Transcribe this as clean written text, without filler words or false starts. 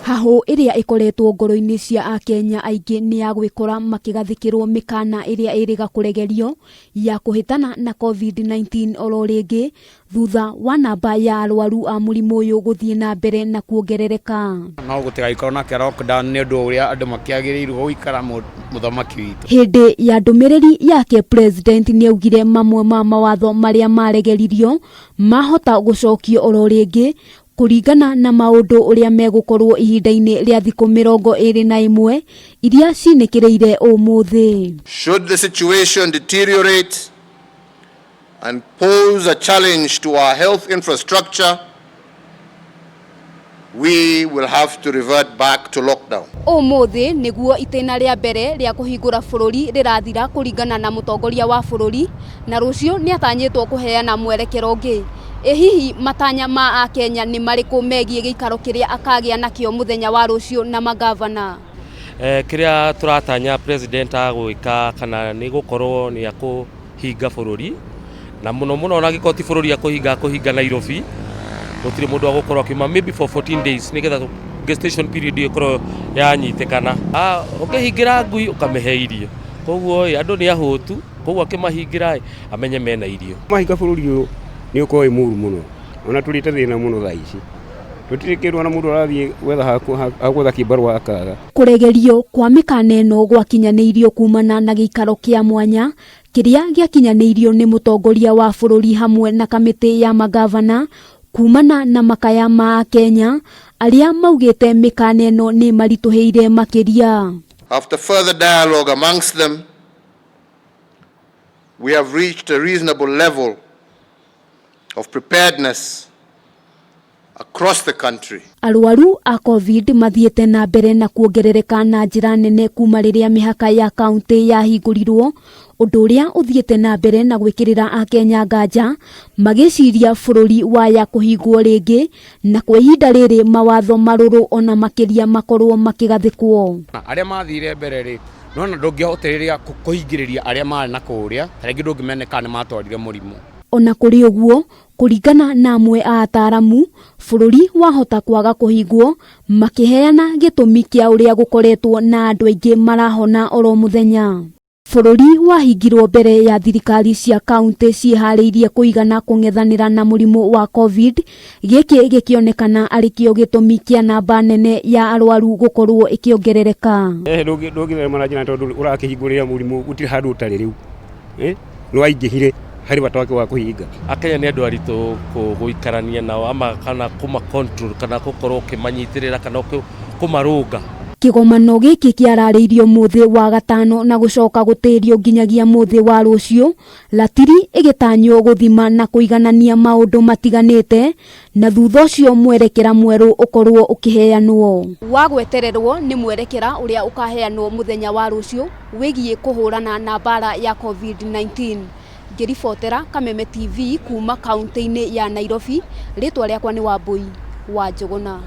Hahũ ĩrĩa ĩkoretwo ngoro-inĩ cia Akenya aingĩ nĩ ya gwĩkora makĩgathĩkĩrwo mĩkana ĩrĩa ĩrĩga kũregerio ya kũhĩtana na COVID-19 oro rĩngĩ thutha wa namba ya arwaru a mũrimũ ũyũ gũthiĩ na mbere na kuongerereka. No gũtigagĩkorwo na kĩa lockdown nĩ ũndũ ũrĩa andũ makĩagĩrĩirwo gũikara mũthamaki witũ. Hĩndĩ ya ndũmĩrĩri yake President nĩaugire mamwe ma mawatho marĩa maregeririo mahota gũcokio oro rĩngĩ kũringana na maũndũ ũrĩa megũkorwo ihinda-inĩ rĩa thikũ 21 iria cinĩkĩrĩire ũmũthĩ. Should the situation deteriorate and pose a challenge to our health infrastructure, we will have to revert back to lockdown. Ũmũthĩ nĩguo itĩna rĩa mbere rĩa kũhingũra bũrũri rĩrathira kũringana na mũtongoria wa bũrũri, na rũciũ nĩatanyĩtwo kũheana mwerekero ũngĩ. Ĩ hihi matanya ma Akenya nĩ marĩkũ megiĩ gĩikaro kĩrĩa akagĩa nakĩo mũthenya wa rũciũ na magavana? Kĩrĩa tũratanya president agwĩka kana nĩ gũkorwo nĩ akũhinga bũrũri, na mũno mũno ona angĩkorwo ti bũrũri akũhinga, akũhinga Nairobi, gũtirĩ mũndũ agũkorwo akiuma maybe for 14 days nĩgetha gestation period ĩkorwo yanyitĩkana. Ũkĩhingĩra ngui ũkamĩhe irio, koguo ĩ andũ nĩ ahũtu, koguo akĩmahingĩra ĩ amenye mena irio. Mahinga bũrũri ũyũ nĩ ũkorwo wĩ mũru mũno, ona tũrĩte thĩna mũno thaa ici, tũtirĩ kĩndũ ona mũndũ arathiĩ gwetha ha gwetha kĩbarũa akaga. Kũregerio kwa mĩkana ĩno gwakinyanĩirio kumana na gĩikaro kĩa mwanya kĩrĩa gĩakinyanĩirio nĩ mũtongoria wa bũrũri hamwe na kamĩtĩ ya magavana kumana na makaya ma Akenya arĩa maugĩte mĩkana ĩno nĩ maritũhĩire makĩria. After further dialogue amongst them, we have reached a reasonable level of preparedness across the country. Arwaru a COVID mathiĩte na mbere na kuongerereka na njĩra nene kuma rĩrĩa mĩhaka ya kaunti yahingũrirwo, ũndũ ũrĩa ũthiĩte na mbere na gwĩkĩrĩra Akenya nganja magĩciria bũrũri waya kũhingwo rĩngĩ, na kwa ihinda rĩrĩ mawatho marũrũ ona makĩria makorwo makĩgathĩkwo. Arĩa mathire mbere rĩ, nona ndũngĩhotĩrĩria kũhingĩrĩria arĩa marĩ na kũrĩa, ta rĩngĩ ndũngĩmenya kana nĩ matwarire mũrimũ. Ona kũrĩ ũguo, kũringana na amwe a ataramu, bũrũri wahota kwaga kũhingwo, makĩheana gĩtũmi kĩa ũrĩa gũkoretwo na andũ aingĩ marahona oro mũthenya. Bũrũri wahingirwo mbere ya thirikari cia kaunti ciĩharĩirie kũigana kũng'ethanĩra na mũrimũ wa COVID, gĩkĩ gĩkĩonekana arĩ kĩo gĩtũmi kĩa namba nene ya arwaru gũkorwo ĩkĩongerereka. Ndũngĩtherema na njĩra tondũ ũrakĩhingũrĩra mũrimũ gũtirĩ handũ ũtarĩ rĩu, nĩ waingĩhire harĩ bata wake wa kũhinga. Akenya nĩ andũ aritũ gũikarania nao ama kana kũma control kana gũkorwo ũkĩmanyitĩrĩra kana kũmarũnga. Kĩgomano gĩkĩ kĩararĩirio mũthĩ wa gatano na gũcoka gũtĩrio nginyagia mũthĩ wa rũciũ, ratiri ĩgĩtanywo gũthima na kũiganania maũndũ matiganĩte, na thutha ũcio mwerekera mwerũ ũkorwo ũkĩheanwo. Wa gwetererwo nĩ mwerekera ũrĩa ũkaheanwo mũthenya wa rũciũ wĩgiĩ kũhũrana na mbara ya COVID-19. Ngĩribotera Kameme TV kuma kaunti-inĩ ya Nairobi, rĩtwa rĩakwa nĩ Wambui wa Njũgũna.